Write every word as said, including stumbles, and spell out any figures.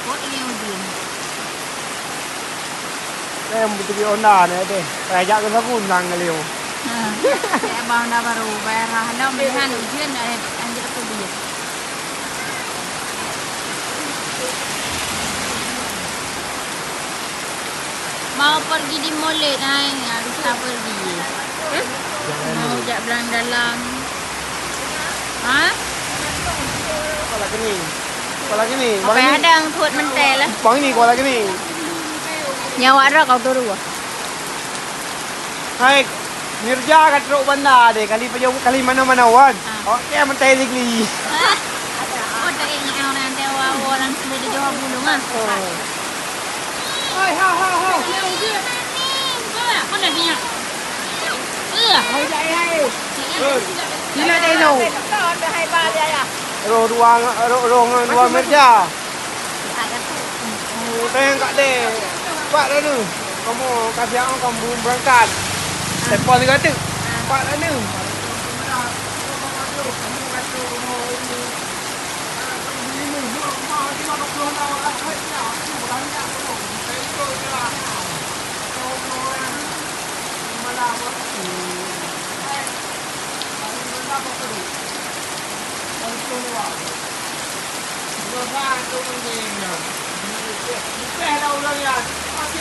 Kot liu jin. Eh, beutôi Honda ni deh. Payah jak keu sagun sang keu liu. Ha. Cek bang dah baru bayar hah lom lihan ujian dah anjak tu dia. Mau pergi di Molet, hai, nggak bisa pergi. Mau jak belang dalam. Ha? Kuala Kening. Kuala Kening. Apa yang ada yang kuat mentai lah. Bang ini Kuala Kening. Nyawa dah kau turun. Hai, Mirja ka trok banda deh, kali pajoh, kali mana-mana wan. Ah. Oke, mentai sikli. Oh, tak ingat orang Dewa, orang sudah di Johor Bulu mah. Oh. Hai, ha, ha, ha. Apa dah minyak? Eh. Hai, hai, hai. Sila deh lo. Roh dua, roh, roh ngon dua Mirja. Teng kak deh. Pak dah nu. Kamu kasih aku kamu berangkat. Telepon tiga tu. Pak dah nu.